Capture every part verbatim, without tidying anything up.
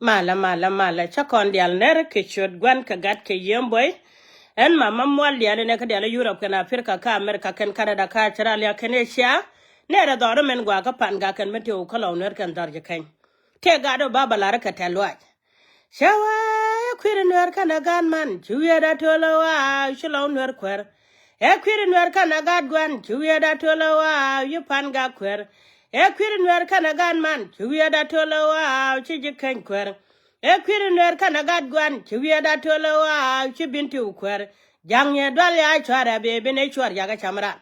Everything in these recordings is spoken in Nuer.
Malä, malä, malä. Cä kɔn diaal ner kɛ ciöt Gua̱n kɛ Gat kɛ Yiëë Buɔy. Ɛn mama mual diaal inɛ kä diaal Yurop kɛn Aprika kä Amerika kɛn Kanada kä Australia kɛn Asia. Nɛrɛ dhɔr mɛn guakä pan gak kɛn mi tëë wä kä Lɔw Nuɛr kɛn dhɔr ji̱ kɛny. Tëë gat wä ba bä lar kɛ tɛ̈th luaac. Cä wä ɛ kui̱r Nuɛr kɛnɛ gat man, ci wi̱i̱ da tolä waaw, ci Lɔw Nuɛr kuɛr. Ɛ kui̱r Nuɛr kɛnɛ gat Gua̱n, ci wi̱i̱ da tolä waaw, ci pan gak kuɛr. Ɛ kui̱r Nuɛr kɛnɛ gat man, ci wi̱i̱ da tolä waaw, ci ji̱ keny kuɛr. Ɛ kui̱r Nuɛr kɛnɛ gat Gua̱n, ci wi̱i̱ da tolä waaw, ci Bintiu kuɛr. Ja̱ŋ yɛ dual ya cuarɛ bi, bi ni cuar jakä cam ran.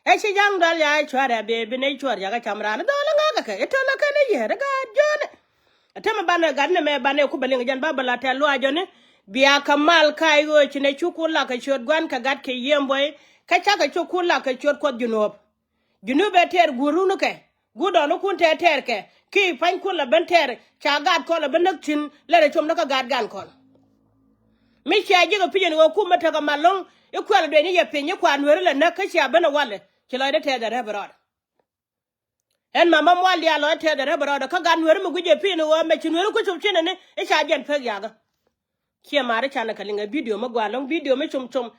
Ɛ ci ja̱ŋ dual ya cuarɛ bi, bi ni cuar jakä cam ran. Dhɔl ŋa̱kä kɛ, itolä kɛn i̱ yɛr i̱ gaat jɔnɛ. Ɛ tämɛ banɛ gat ni mɛ banɛ ku bɛ liŋ jɛn ba bɛ la tɛ̈th luaac jɔni. Bia kɛ mal ka̱a̱c ɣöö ci nɛ cuk ku la kɛ ciöt Gua̱n kɛ Gat kɛ Yiëë Buɔy. Kä cakɛ cuk ku la kɛ ciöt Kuɔth Junub. Junub ɛ tɛɛr guurun kɛ, guur dɔɔnikun tɛɛr tɛɛr kɛ, ki pa̱nykun la ben tɛɛr, ca gaatkɔn la ben näk thi̱n, lɛr ɛ com ni kä gaat gankɔn. Mi cia ji̱ kɛ pi̱c ɛn ɣöö kumɛ tekɛ Malɔŋ, i̱ kuɛl dueeni yɛ piny, i̱ kua Nueeri la näk, kä cia ben ɛ walɛ, ci lɔcdɛ tɛɛth ɛ rɛp rɔɔdɛ. Ɛn mama mual diaal lɔcdɛ tɛɛth ɛ rɛp rɔɔdɛ, kä gat Nueeri mi gui̱c ɛ pi̱c ɛn ɣöö mɛ ci Nueeri ku cop cinɛ ni, i̱ ca jɛn pek yakä. Ciɛ maari canɛ kɛ liŋɛ bidio mi gɔaa ɛlɔ̱ŋ, bidio mi com com.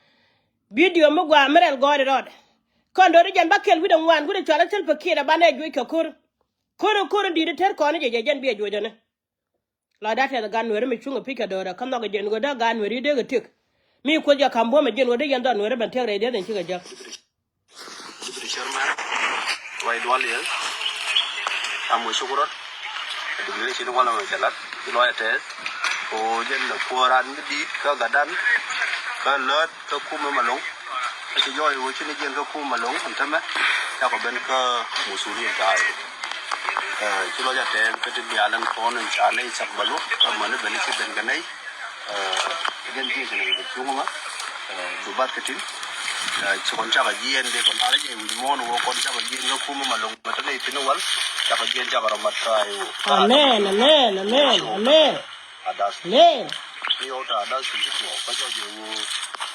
Bidio mi gɔaa mi rɛl gɔɔydɛ rɔɔdɛ. Kɔn do̱ri jɛn ba kɛl wi̱cdɛ ŋuan, wi̱cdɛ cual a thil pekirɛ banɛ juɔc kɛ ko̱r. Ko̱r, ko̱r in di̱i̱t in ter kɔn in jɛ jɛ jɛn biɛ juɔc ɛni. Lɔcdä tɛth gat Nueeri mi cuŋ ɛ pi̱c kɛ do̱rɛ kä nhɔk ɛ jɛn ɣöö dee gat Nueeri dee kɛ tëk. Mi kuoth jɛ ka̱m buɔ̱m ɛ jɛn ɣöö dee yɛn dhɔr Nueeri ben tëk rɛy dee dhen cikɛ jäk. Deputy Chairman, Ruac Dual Yel, Amo Cukurot, Deputy Chairman, wala mɛ cɛ lat, ci lɔc a tɛth, ko jɛn a kuɔran mi di̱i̱t kä gatdan, kä lät kä kumɛ Malɔŋ, kä ci jɔɔc wä ci ni jiɛn kä kumɛ Malɔŋ, ɛn tämɛ, cakɔ ben kä musulin ta̱a̱. Ɛ, ci lɔc a tɛth kä ti diaal ɛn kɔn in ca nɛy cak bä luɔk, kä mäni ben ci ben kɛ nɛy. Ɛ, jɛn jiɛn kɛ nɛy bɛ cuŋ ma, ɛ, du bath kä tin. Ɛ, ci kɔn cakɔ jiɛn dee kɔn lar jɛ wi̱c muɔ̱ɔ̱n wä kɔn cakɔ jiɛn kä kumɛ Malɔŋ ma te nɛy thin wal, cakɔ jiɛn cakɔ rɔ mat kä ay wä. Amen, amen, amen, amen. Adas. Amen. Ni yɔw ta adas ti ci tuɔɔk kä jɔc ɛ wä.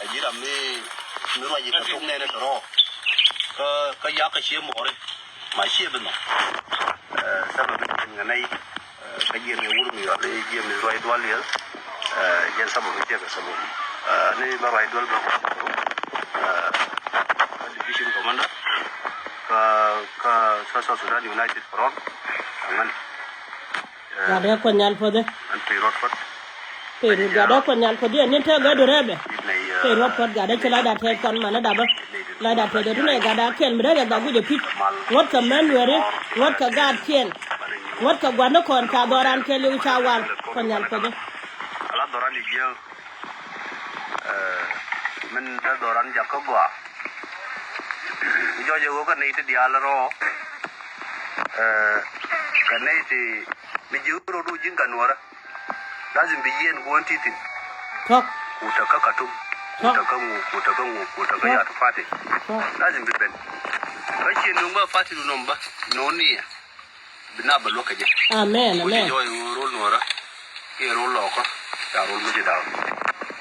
Ɛ ji̱ ram mi, mi ruac i̱ kä thok nɛn ɛ tɔrɔ. Kä, kä yak kä cie mɔɔri. Ma cie bi nhɔk. Ɛ, sabab in kɛn ŋa nɛy, ɛ, kä jiɛn kɛ wur mi yɔal i̱ jiɛn mi Ruac Dual Yel. Ɛ, jɛn sabab in ciɛ kɛ sabab. Ɛ, ni bä Ruac Dual bä, ɛ, kä division commander. Kä, kä, kä South Sudan United Front. Aŋän. Ɛ, gatdɛ kuɔth nyal puɔth ɛ. An tëë ruɔt puɔt. Pɛy ruɔt gatdɛ kuɔth nyal puɔth diɛn ni te gatdu rɛpɛ. Pɛy ruɔt puɔt gatdɛ ci lɔcda tɛth kɔn manä dapä. Lɔcda tɛth ɛ tunɛ gatdɛ kiɛn mi dee riɛk dak guic ɛ pi̱c. Ŋuɔ̱t kɛ män Nueeri, ŋuɔ̱t kɛ gaatkiɛn. Ŋuɔ̱t kɛ gua̱n ni kɔn ca dhɔran kɛɛliw ca wal kɔn nyal pecä. Ala dhɔran i̱ jiäk. Ɛ, min dee dhɔran jak kä gɔaa. Jɔc ɛ ɣöö kä nɛy ti diaal rɔɔ. Ɛ, kɛ nɛy ti mi ji̱ rot wä ji̱n ka nuɔrä. Lazim bi yiɛn guɔ̱n ti thi̱n. Tɔk. Ku te kä Katum. Ku te kä ŋu, ku te kä ŋu, ku te kä yat party. Lazim bi ben. Kä ciɛ nuŋ bä party du nɔm bä. Nuŋ ni yɛ. Bi na bä luäk kɛ jɛ. Amen, amen. Jɔɔc ɣöö rol nuɔrä. Kiɛ rol lɔɔkä. Ca rol mi ci daw.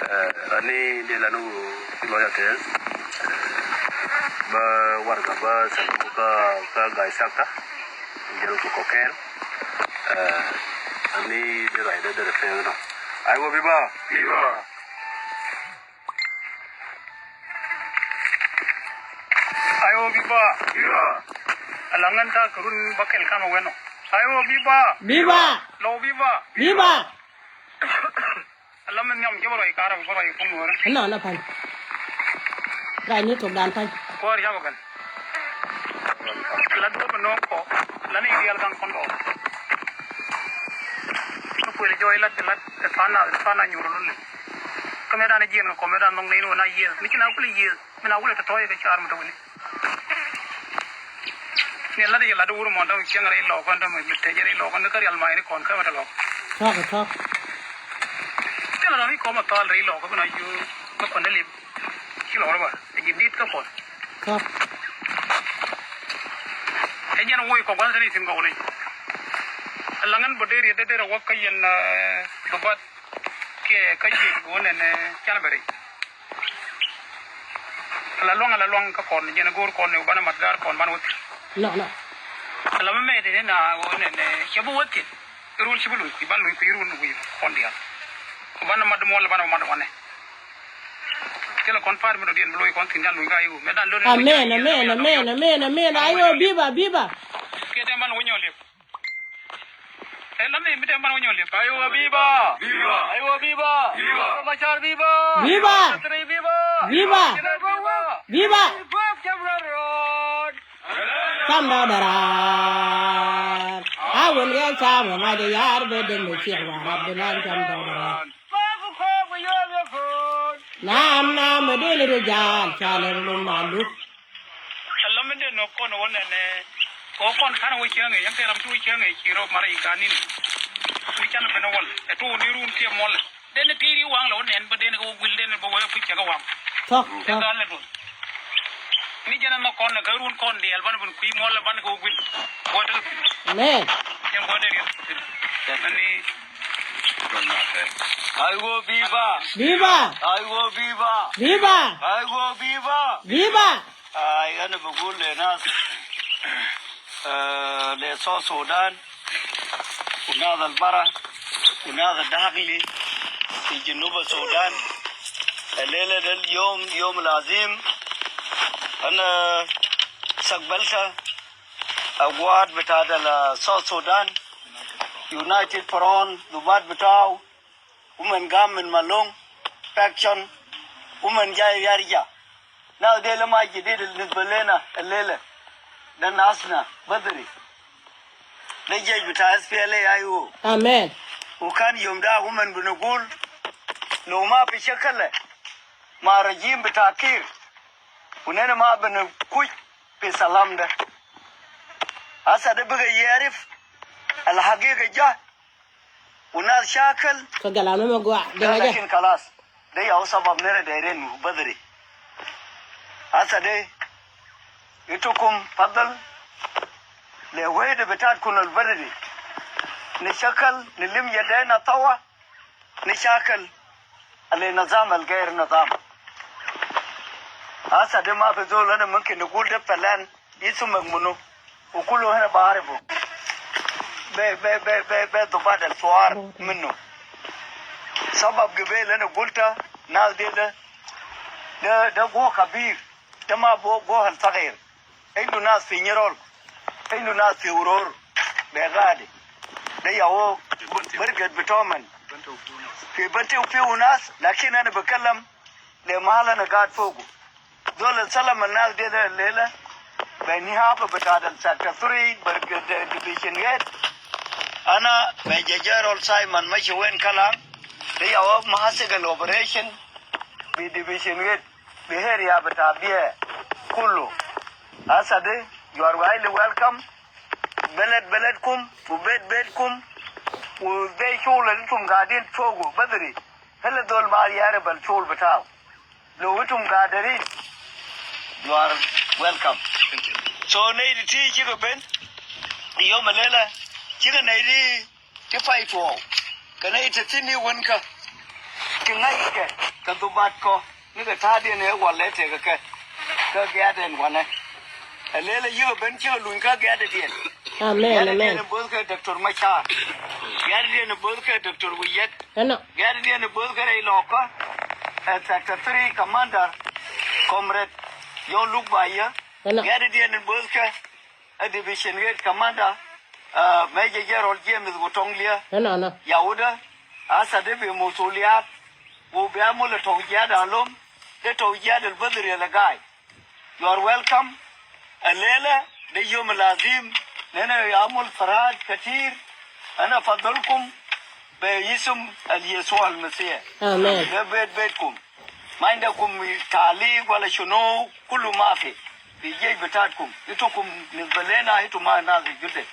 Ɛ, ani dee lan ɣöö ci lɔc a tɛɛl. Bä warɛga bä sɛl kä, kä ga̱a̱c sakta. Jɛl kɛ kɔkɛɛl. Ɛ, ani dee ruacdɛ derɛ pek nɔ. Aiwa biba. Biba. Aiwa biba. Biba. Ala ŋän ta kɛ run bä kɛl kamɛ wɛnɔ. Aiwa biba. Biba. Lɔw biba. Biba. Ala mi nhiam jɛ bä ruac karɛ bä ruac kum nuɔrä. Nɔ nɔ pan. Ruac ni tok dan pan. Kuɔɔr cakɔ kɛn. Lat duɔ̱p ɛ no̱o̱ŋ kɔ. Lat ni diaal kaŋ kɔn kɔ. Kä kuël jɔɔc lat kɛ lat kɛ tha̱a̱ŋ na tha̱a̱ŋ na nyuur lul. Kä mëë dan jiɛn kɛ kɔ mëë dan nhɔk nɛy ni wä na yiëëth. Mi ci na kulɛ yiëëth. Mi na kulɛ tɔ̱tɔ̱ yɛ kɛ caar mi tɔ̱ wini. Ni lat yɛ lat wur mɔn tɔ̱ cieŋ rɛy lɔɔk kɔn tɔ̱ mi te jɛ rɛy lɔɔk kɔn ni kä rial mac ni kɔn kä mi tɔ̱ lɔɔk. Tɔ̱k tɔ̱k. Thilɛ lɔ̱ŋ i̱ kɔm a thal rɛy lɔɔk kä bi na ju mi kɔn ni lip. Ci lɔɔk rɔ ba. Ɛ ji̱ dit kä kɔn. Tɔ̱k. Ɛ jɛn woc kɔk gua̱th tɛn i̱ thi̱n kɔk ni. Ɛ laŋ ɛn bä der yɛ der der ɛ wäk kä yɛn, ɛ, bä bath. Kiɛ kä ji̱ go̱o̱n ɛn, ɛ, canɛ bɛ rɛy. Ala luaŋ, ala luaŋ kä kɔn, jɛn go̱o̱r kɔn, banɛ mat ga̱a̱r kɔn, banɛ wä thi̱n. Nɔ, nɔ. Ala mɛ mɛ dee ni na ɣöö nɛn, ɛ, cɛ bi wä thi̱n. Run ci bi luny kui̱, ban luny kui̱ run wi̱i̱ kɔn diaal. Ku ban mat muɔl, ban mat wanɛ. Thilɛ kɔn pa̱a̱r mi dɔ̱diɛn bi luny kɔn thi̱n, jan luny ka i̱ wu. Mɛ dan lo̱n. Amen, amen, amen, amen, amen. Ayo, biba, biba. Kiɛ tɛm ban wä nyɔl liep. Ɛ, lam ni mi tɛm ban wä nyɔl liep. Ayo, biba. Biba. Ayo, biba. Biba. Machar, biba. Biba. Biba. Biba. Biba. Biba. Cam dɔ̱dɔ̱raar. A wun kɛ cam ɛ mac ɛ yaar bɛ dee mi ciɛk wa̱a̱ rat bi lan cam dɔ̱dɔ̱raar. Naam, naam, ɛ dee ni ri jaal, ca lɛ ri lum ma luk. Ɛ lam mi dee nɔ kɔn wä nɛnɛ. Kɔ kɔn kan wä cieŋ ɛ, yɛn kɛ ram ci wä cieŋ ɛ, ci rɔ mara i̱ ganin. Mi can ben wal. Ɛ tuun ni run kiɛ mɔl. Den ti̱i̱r i̱ waŋ lɛ wä nɛn bä den kɛ wä guil den bä wee kui̱ cɛ kɛ waŋ. Tɔk, den tɔk. Dɔl lɛ duɔl. Mi jɛn ɛn nhɔk kɔn lɛ kɛ run kɔn diɛɛl banɛ ben kui̱ muɔl lɛ banɛ kɛ wä guil. Guɔ tekɛ kui̱. Amen. Jɛn guɔ dee riɛt. Ani. Ai wä biba. Biba. Ai wä biba. Biba. Ai wä biba. Biba. Ai, ɣän bi gul le nath, eh, le South Sudan, ku nath al bara, ku nath al dahakli, fi Junub Sudan. Al lela del yom, yom al azim. Ana sakbalta aguat bita del South Sudan, United Front, dubat bitau. Women gam min Malong faction, women jay yarja. Nas dela ma jadid al nisba lena al lela. Da nasna badri. Da jesh bita S P L A I O. Amen. Wa kan yom da women bi nugul, lo ma fi shakala ma rajim bita Kiir, wa nena ma bi nukuc fi salam da. Hasa da biga yarif al hagiga ja. Wa nas shakal. Ka galam ma gua. Da lakin kalas. Da ya hu sabab nena dairen badri. Hasa de, itukum fadal le wehda bitatkum al badri. Nishakal, nilim yadena sawa, nishakal al nizam al gair nizam. Hasa de ma fi zol ana mumkin nugul de plan. Ismak munu? Wa kulu hina baarifu. Be, be, be, be, be dubat al suwar minu. Sabab gibel ana gulta nas de, de, de, de guwa kabir. De ma bo guwa al sagir. Indu nas fi Nyirol. Indu nas fi Uror. Be gadi. De ya wo bargad bitoman. Fi Bentiu fi nas, lakin ana bikalam le mahal ana gad fogu. Zol al salam al nas de, de lela, be nihaba bita al sector three, bar, de, division eight. Ana be General Simon mashi wen kalam, de ya wa mahasik al operation, bi division eight, bi area bita Abyei, kulu. Hasa de, you are highly welcome. Beled beledkum, wa bet betkum, wa de shugul al itum gadin fogu badri. Hila zol ma yarif al shugul bitau. Lo itum gadirin, you are welcome. Thank you. So, nɛy ti ti cika ben, yom a lela, cika nɛy ti, ti pay tuɔɔk. Kɛ nɛy ti thin i̱ wän kä, ti ŋa̱c kɛ, kɛ dhubat kɔ, ni kɛ ta̱a̱diɛn ɛ walɛ tekɛ kɛ, kä gɛ̈tdɛn wanɛ. A lela yika ben cika luny kä gɛ̈tdɛdiɛn. Amen, amen. Gɛ̈tdɛdiɛn bo̱th kɛ Doctor Machar. Gɛ̈tdɛdiɛn bo̱th kɛ Doctor Wiyet. Ɛnɔ. Gɛ̈tdɛdiɛn bo̱th kɛ rɛy lɔkä, ɛ, Sector three Commander, Comrade John Luk Bayɛ. Ɛnɔ. Gɛ̈tdɛdiɛn bo̱th kɛ, ɛ, Division eight Commander, ɛ, Major General James Wutɔŋ Liɛ. Ɛnɔ, ɛnɔ. Yawudä, hasa de bi musuliyat, wa bi amul tawjihat alum, de tawjihat al badri al gaid. You are welcome. A lela de yom al azim. Nena ya amul farhad katir. Ana fadalkum be isum al Yesua al Masih. Amen. De bet betkum. Ma indakum taliq wala shunu, kulu mafi. Fi jesh bitatkum. Itukum nisba lena, itum ma nas judad.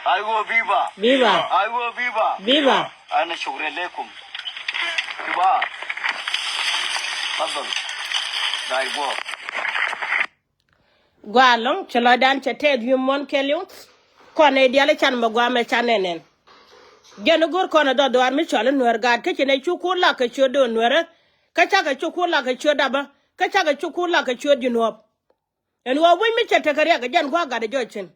Aiwa, biba. Biba. Aiwa, biba. Biba. Ana shukran lekum. Kibar. Fadal. Dai go. Gua lɔŋ, ci lɔcdan cɛ tɛth wi̱i̱ muɔ̱n kɛɛliw. Kɔn nɛy diaal i̱ can mɛ gua mɛ can nɛnɛn. Jɛn i̱ go̱r kɔn ɛ dhɔdhuaar mi cɔal i̱ Nuɛr gaat, kä ci nɛy cu kur lak kɛ ciötdɛ Nuɛrä, kä cakɛ cu kur lak kɛ ciöt dapä, kä cakɛ cu kur lak kɛ ciöt Ji̱ Nuɔ̱ɔ̱p. Ɛn ɣöö wi̱c mi cɛ tekɛ riɛk ɛ jɛn gua̱a̱k gat ɛ jɔc cin.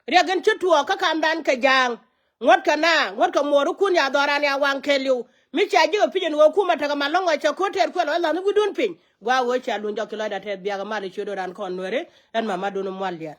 Riɛk in ci tuɔɔk kä kamdan kɛ ja̱a̱ŋ. Ŋuɔ̱t kɛ na ŋuɔ̱t kɛ muɔɔrikun ya dhɔran ya waŋ kɛɛliw. Mi cia ji̱ kɛ pi̱c ɛn ɣöö kumɛ tekɛ malɔ̱ŋ ɛ cɛ ko̱ tɛɛr kuɛl ɛ la̱th ni wi̱cdun piny. Gua̱a̱ ɣöö cia luny jɔk ci lɔcda tɛth biakɛ mal ɛ ciötdä ran kɔn Nuɛri. Ɛn mamadun mual diaal.